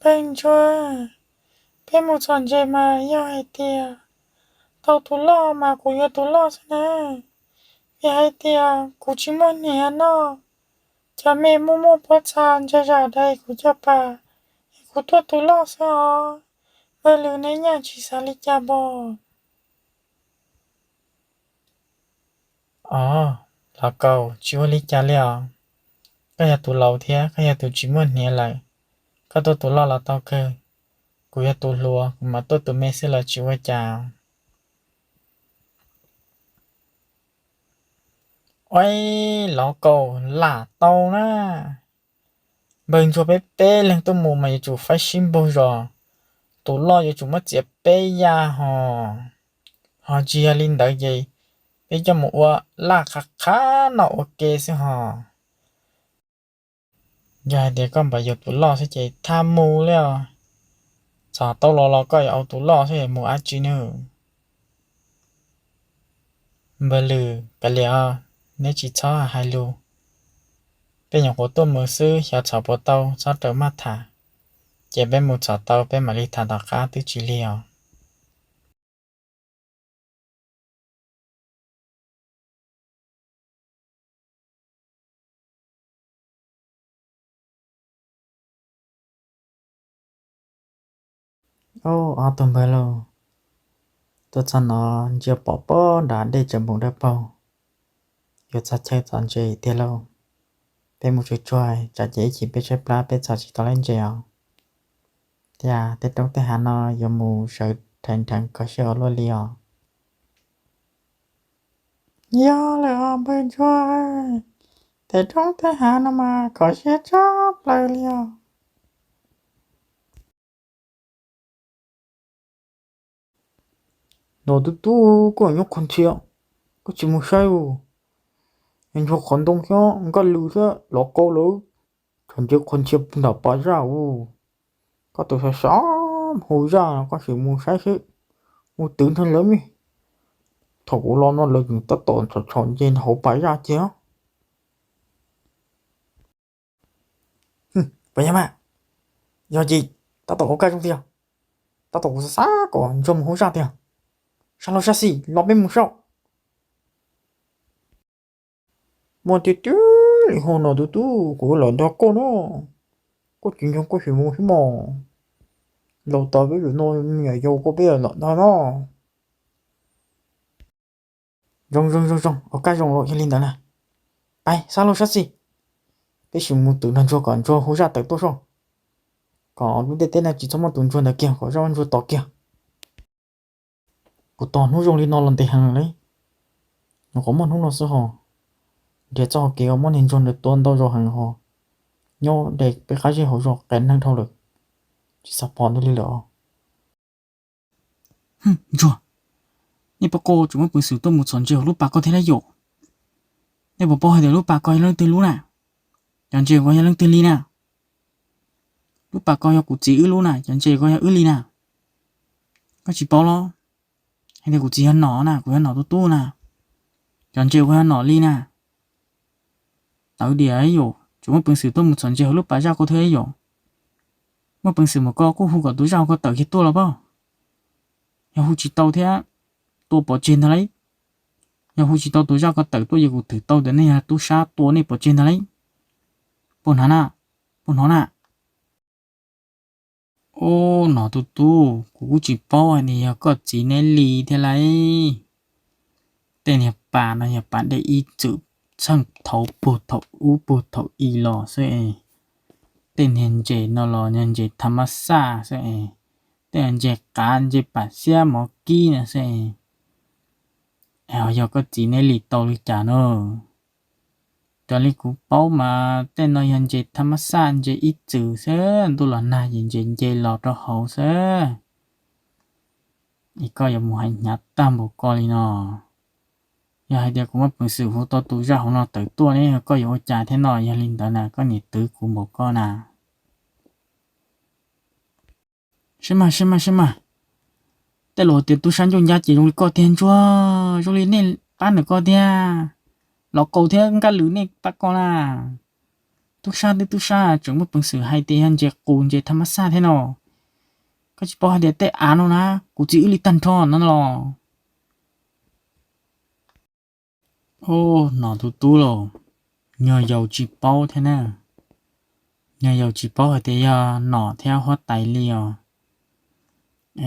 Npawg Ntsuag, peb mus txhom ntses mas yog hais tias tau tus loj mas kuv yuav tus loj xwb na, vim hais tias kuv tsis muaj hniav noj. Cov me muaj muaj pob txha ntsa zam dais kuv cog pas, es kuv tuaj tus loj xwb os. Npawg Lwm, neb nyaj tsis xav li cas npog? Os, Los Kaus, tsis ua li cas li os. Koj yog tus laus thiab koj yog tus tsis muaj hniav lawm, koj tuaj tus loj los tau kawg. Kuv yog tus hluas, kuv mam tuaj tus me xwb los tsis ua cas. Ua, Los Kaus, lam tau na. Npawg Ntsuag peb peb leeg tuaj mus mas yuav tsum faib sib npaug zos, tus loj yuav tsum muab txiav peb yaj hos. Ho tsis yog li ntawd ces peb coj mus ua laj qhav qhav noj ua ke xwb hos. Yog hais tias koj npam yus tus loj xwb ces thaj mus li os. Txog tau los los koj yuav ua tus loj xwb mus dab tsi nawb? Npawg Lwm, kav liam os, neb tsis txhob hais lus. Peb nyuam qhuav tuaj mus xwb, xyov txhom puas tau, txhob raws maj tham. Ces peb mus txhom tau peb mam li tham tom qab, twb tsis lig os. Ob tug npawg lauj, tuaj txog no ntsia pom pob nram dej tsaus npum dawb paug, yuav txog chaw txhom ntses tiag lauj. Peb mus tsuag tsuag tsam ces ib chim peb tshaib plab peb txhom tsis tau lawm ntses os. Tiag, tej roob tej hav no yuav mus sawv rhawv nrheev kho siab ua luaj li os. Yog lawm os npawg Ntsuag, tej roob tej hav no mas kho siab tshaj plaws li os. Nom tub tub, koj nyob qhov ntxhias, koj tsis mus saib us. Ntsuag qhov ntoo thiab Nkaj Lwm thiab Los Kaus lawv txhom ntses qhov ntxhias nram pas zaj us. Koj tus xav xav hu zaj no koj sim mus saib xwb, mus twv nrog lawv me. Thaum kuv los no lawv tseem tab tom txhom ntses hauv pas zaj tiag. Puas yog mas? Yog ces tab tom ua kaj zoo tiag. Tab tom kuv xav xav kom Ntsuag mus hauv zaj tiag. Sab laug sab xis los peb mus saib. Muaj tiag tiag li ho nom tub tub, kuv yuav lam nrog koj no. Koj tsis ntseeg koj sim mus xwb mog. Laus tas peb yuav no, me nyuam yaus koj peb yuav lam dag no. Zoo zoo zoo zoo, ua kaj zoo lawm yog li ntawd na. Pais sab laug sab xis, peb sim mus twv nrog Ntsuag kom Ntsuag hu zaj tawm tuaj soj, kom lub ntiaj teb no tsis txhob muaj tus Ntsuag ntawd kiag, kom zaj Ntsuag tos kiag. Kuv tos hnub zoo li no los ntev heev lawm. Nyuam qhuav muaj hnub no xwb hos, nrhiav txoj hau kev uas muab niag Ntsuag ntawd tua ntau zaus heev hos, nyob de peb qab zej hauv zos qias neeg dhau lawm, tsis xav pom nws li lawm os. Ntsuag, nej pab ko tseem muaj peev xwm tuaj mus txhom ntses hauv lub pas ko thiab lauj yom? Nej puas paub hais tias lub pas ko yog leej twg lub na? Cov ntses ko yog leej twg li na? Lub pas ko yog kuv txiv wb lub na, cov ntses ko yog wb li na. Koj tsis paub los? Hais tias kuv txiv yog nom na, kuv yog nom tub tub na. Cov ntses ko yog nom li na. Tawv diam yom, tseem muaj peev xwm tuaj mus txhom ntses hauv lub pas zaj ko thiab yom? Muaj peev xwm mas koj kuj hu kom tus zaj ko tawm kiag tuaj los pab. Yog hu tsis tau thiab, tua pov tseg ntag lauj. Yog hu tsis tau tus zaj ko tawm tuaj ces kuv twv tau tias nej yog tub sab tua nej pov tseg ntag lauj. Puas hnov na? Puas hnov na? Ub, nom tub tub, kuv kuj tsis paub hais tias yog koj txiv neb li thiab lauj. Tej niag pas no yog pas dej ib txwm txheej thaum puag thaum ub puag thaum i los xwb es. Tej niag ntses no los yog ntses tham mab xaj xwb es. Tej ntses qav ntses pam xiab mov kib no xwb es. Es ho yog koj txiv neb li tau li cas no? Raws li kuv paub mas tej no yog ntses tham mab xaj ntses ib txwm xwb, ntuj los nag ces ntses nce los rau hauv xwb. Es koj yuav mus hais hnyav tag npaum ko li no. Yog hais tias kuv muaj peev xwm hu tau tus zaj hauv no tawm tuaj ne, koj yuav ua cas thiab no? Yog li ntawd na koj niam twv kuv npaum ko na. Seb mas, seb mas, seb mas, tej laus tias tub sab ncauj ncab ces zoo li koj tiag Ntsuag, zoo li nej pab ntawm ko tiag, Los Kaus thiab Nkaj Lwm nej pab ko na. Tub sab twb tub sab, tseem muaj peev xwm hais tias yog ntses qus ntses tham mas xaj thiab no. Koj tsis paub hais tias tej av no na, kuv txiv wb li tag nrho no los. Ub, nom tus tub los, nyuag yaus tsis paub thiab na. Nyuag yaus tsis paub hais tias yog nom thiab huab tais li os.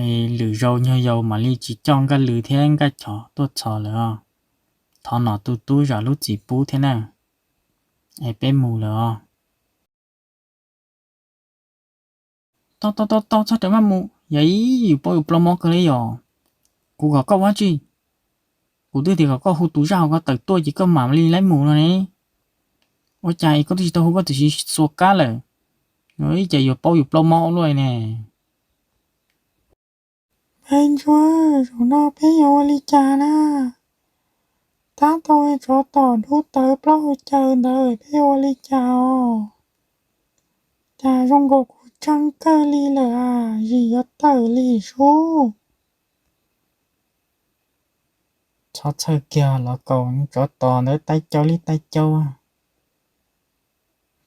Es lwm zaus nyuag yaus mam li tsis coj Nkaj Lwm thiab Nkaj Chov tuaj txhos lawm os. Thov nom tus tub zam lub txim pub thiab na. Es peb mus lawm os. Tau tau tau tau, txhob rawm maj mus, yog ib yus paub yus plaub mob kawg li yom. Kuv kom koj ua dab tsi? Kuv twb tias kom koj hu tus zaj hauv ko tawm tuaj ces koj mam li laib mus no ne. Ua cas es koj twb tsis tau hu koj twb tsis xuas kab lawm? Ib cas yuav paub yus plaub mob ua luaj ne. Npawg Ntsuag, zaum no peb yuav ua li cas na? Tab tom tsov tom dub tawv plaub hau caws ntawd peb yuav ua li cas os? Cas zoo nkaus kuv tseeb kawg li lawm, zim yuav tawm li sub. Txhob txhawj kiag los kaus, tsov tom ntawd tais caus li tais caus.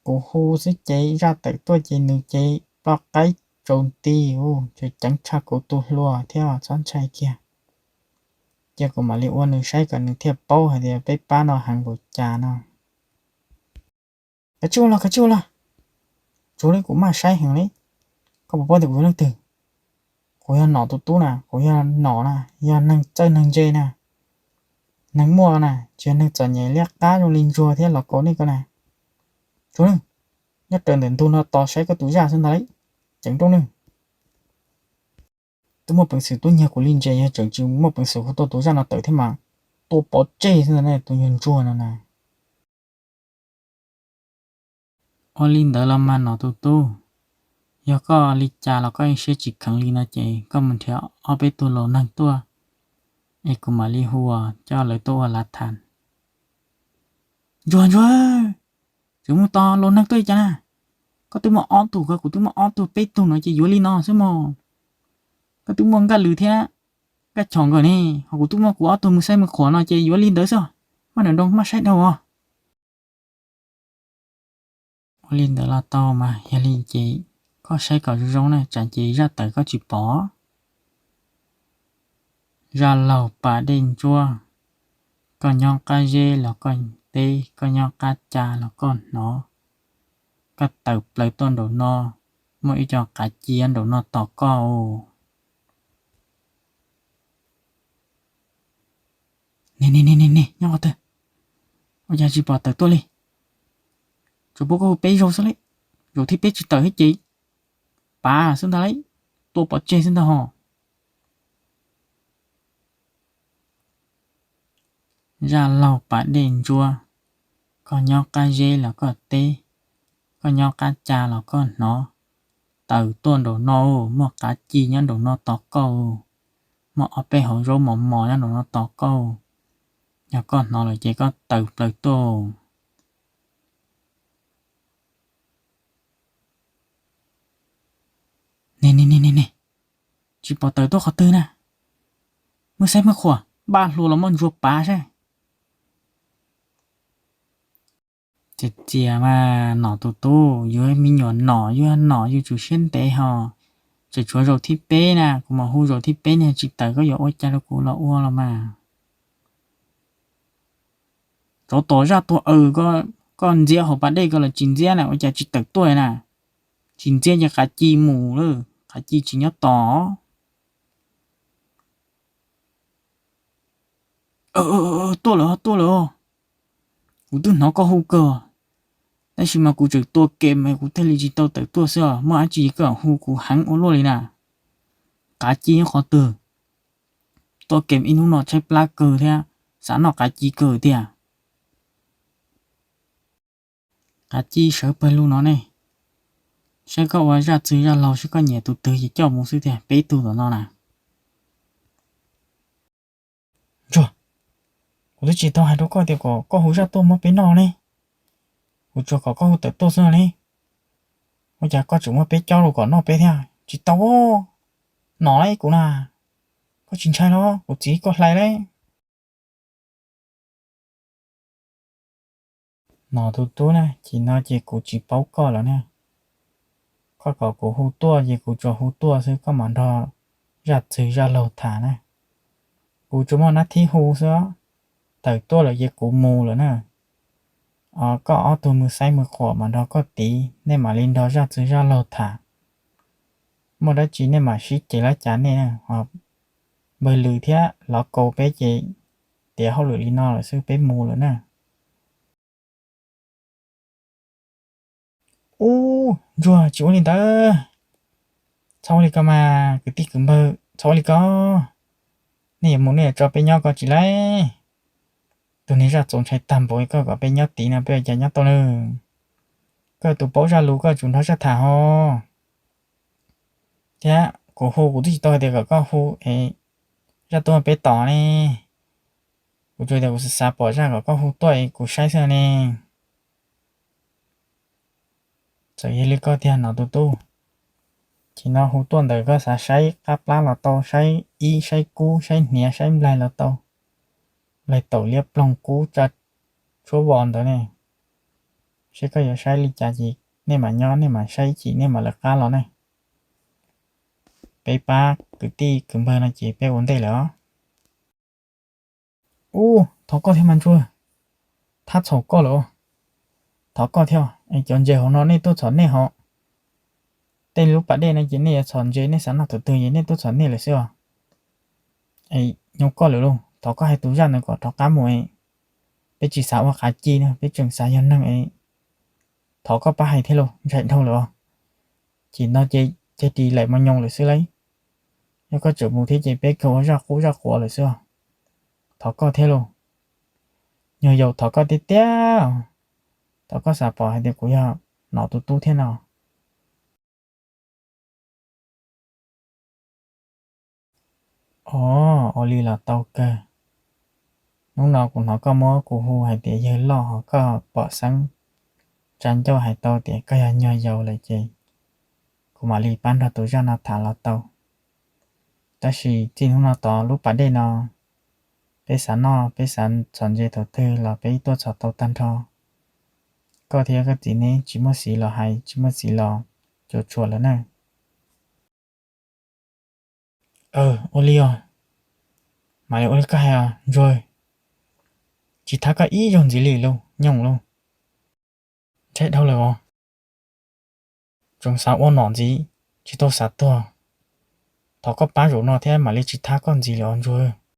Kuv hu xwb ces zaj tawm tuaj ces nws ces ploj qaib tsaus nti, ces ceev tshaj kuv tus hluas thiab, txhob ntshai kiag. Cia kuv mam li ua nws saib kom nws thiaj paub hais tias peb pab no heev npaum cas no. Kav tsij ua los, kav tsij ua los. Tsuav li kuv maj saib heev li. Koj puas paub tias kuv yog leej twg? Kuv yog nom tus tub na, kuv yog nom na, yog neeg txawj neeg ntse na. Neeg muaj na, tsis yog neeg txom nyem liab qab zoo li Ntsuag thiab los kaus nej ko na. Tsuav li, nyob raws ntawm ntug no tos saib koj tus zaj xwb ntag li. Ceev nrooj nawb. Twb muaj peev xwm tuaj nyiag kuv li ntses, yog tseem tsis muaj peev xwm hu tau tus zaj no tawm thiab mas tua pov tseg xwb ntag ne, tus nyuag Ntsuag no na. Ua li ntawd los mas nom tus tub, yog koj li cas los koj siab tsis kheev li no ces koj mus nrhiav ob peb tug laus neeg tuaj es kuv mam li hu coj lawv tuaj ua lav tham. Ntsuag, Ntsuag, tseem mus tos laus neeg tuaj li cas na? Koj twb muaj ob tug ko, kuv twb muaj ob tug, peb tug no ces yuav li no xwb mog. Koj twb muaj Nkaj Lwm thiab Nkaj Chom nkawd ne, ho kuv twb muaj kuv ob tug mus saib mus qhuas no ces yuav li ntawd xwb. Maj nram nroos maj saib dhau os. Ua li ntawd los tau mas, yog li ces koj saib kom zoo zoo na, tsam ces zaj tawm koj tsis pom. Zaj laug pas dej ntsuab, koj nyob qab zeb los koj teb, koj nyob qab ca los koj hnov, koj tawm plaws tuaj nraum no, muaj ib co qav ci nraum no tos koj. Ne ne ne ne ne, nyob qhov twg? Ua cas tsis pom tawm tuaj li? Tsuas pub koj hu peb zaug xwb li, zaum thib peb tsis tawm thiab ces pav xwb ntag li, tua pov tseg xwb ntag ho. Zaj laug pas dej ntsuab, koj nyob qab zeb los koj teb, koj nyob qab ca los koj hnov, tawm tuaj nraum no, muaj qav ci nyob nraum no tos koj, muaj ob peb hauv zaub mos mos nyob nraum no tos koj, yog koj hnov lawm ces koj tawm plaws tuaj. Ne ne ne ne ne, tsis pom tawm tuaj qhov twg na. Muaj saib muaj qhuas, npaj hlua los muaj ntsuag pav saib. Txias txias mas nom tus tub, yus me nyuam nom, yus nom yus tsum siab ntev ho. Tseem tshuav zaum thib peb na, kuv mam hu zaum thib peb ne tsis tawm koj yuav ua cas rau kuv los ua los mas. Tsov tom zaj tuag aws, koj ntxiab hauv pas dej ko los tsis ntxiab na, ua cas tsis tawm tuaj na? Tsis ntxiab ces qav ci mus lawm, qav ci tsis nyob tos. Tuaj lawm, tuaj lawm. Kuv twb hnov koj hu kawg, tab sis mas kuv tseem tua kem es kuv thiaj li tsis tau tawm tuaj xwb os. Muaj dab tsi koj hu kuv heev ua luaj li na. Qav ci nyob qhov twg? Tua kem ib hnub no tshaib plab kawg thiab, xav noj qav ci kawg tiag. Qav ci sawv pawg lug no ne. Saib koj ua zaj txwg zaj laug, saib koj nyiam tus twg ces coj mus xwb tiag, peb tug tom no na. Ntsuag, kuv twb tsis tau hais rau koj tias kom koj hu zaj tuaj muab peb noj ne. Kuv tsuas kom koj hu tawm tuaj xwb no ne. Ua cas koj tseem muab peb cob los kom noj peb thiab? Tsis tau, nom lawm kuv na. Koj tsis ntshai los? Kuv txiv koj hlais lawm. Nom tus tub na, chim no ces kuv tsis paub koj lawm na. Koj kom kuv hu tuaj ces kuv tsuas hu tuaj xwb, koj mam nrog zaj txwg zaj laug tham na. Kuv tsuas muaj nab thib hu xwb, tawm tuaj lawm ces kuv mus lawm na. Koj ob tug mus xaib mus quam mam nrog koj tiv, nej mam li nrog zaj txwg zaj laug tham. Muaj dab tsi nej mam sib ceg lab cav nej na. Npawg Lwm thiab Lov Kaus peb ces tiav hauj lwm li no lawm xwb, peb mus lawm na. Ub, Ntsuag, tsis ua li ntawd. Txhob ua li ko mas kwv tij kwv npawg, txhob ua li ko. Nej yuav mus nej yuav tso peb nyob ko tsis laib. Tus niag zaj txaus ntshai tag npaum li koj kom peb nyob tid no peb ua cas nyob tau na. Koj tus paub zaj lus koj tsum nrog zaj tham ho. Thiab kuv hu kuv twb tsis tau hais tias kom koj hu es zaj tuaj peb tos ne. Kuv tsuas tias kuv xav xav pom zaj kom koj hu tuaj es kuv saib xwb ne. Txawm yog li koj tiag Nom tus tub, chim no hu tuaj ntawm koj xav saib qab plab los tau, saib ib saib kub saib hniav saib nplaig los tau, nplaig taum liab ploog kub tsa tshuab vos ntawd ne. Seb koj yuav saib li cas ces nej mam nyob nej mam saib ib chim nej mam lawv qab los ne. Peb pab kwv tij kwv npawg no ces peb ua ntej lawm os. Ub, thov koj thiab mas Ntsuag, thab txhaum koj lawm. Thov koj thiab, es cov ntses hauv no nej tuaj txhom nej hos. Tej lub pas dej no ces nej yuav txhom ntses, nej xav noj thaum twg ces nej tuaj txhom nej lawm xwb os. Es nyoo koj lawm lauj, thov koj hais tus zaj ntawd kom rov qab mus es peb tsis xav ua qav ci na, peb tseem xav yog neeg es. Thov koj pab hais thiab lauj, ntshai dhau lawm os. Ces no ces cag ris laim mos nyoos lawm xwb lauj. Yog koj tseem mus thiab ces peb kawg ua zaj qub zaj quav lawm xwb os. Thov koj thiab lauj. Nyuag yaus thov koj tiag tiag. Thov koj xav pom hais tias kuv yog Nom tus tub thiab no. Os, ua li los tau kawg. Hnub no kuv hnov koj muab kuv hu hais tias yawg loj ho koj pom xeeb tsa ncauj hais tau tias koj yog nyuag yaus lawm ces kuv mam li pab nrog tus zaj no tham los tau. Tab sis txij hnub no tod lub pas dej no peb xav noj peb xav txhom ntses thaum twg los peb tuaj txhom tau tag nrho. Koj thiab koj txiv neb tsis muaj xiv los hais tsis muaj xiv los cuam tshuam lawm na. Ua li os, mam li ua li koj hais os Ntsuag. Tsis thab koj ib zaug ntxiv li lauj, nyooj lauj. Ntshai dhau lawm os. Tseem xav ua nom ntxiv tsis tau xav tuag. Thov koj pab zaum no thiab mam li tsis thab koj ntxiv lawm os Ntsuag.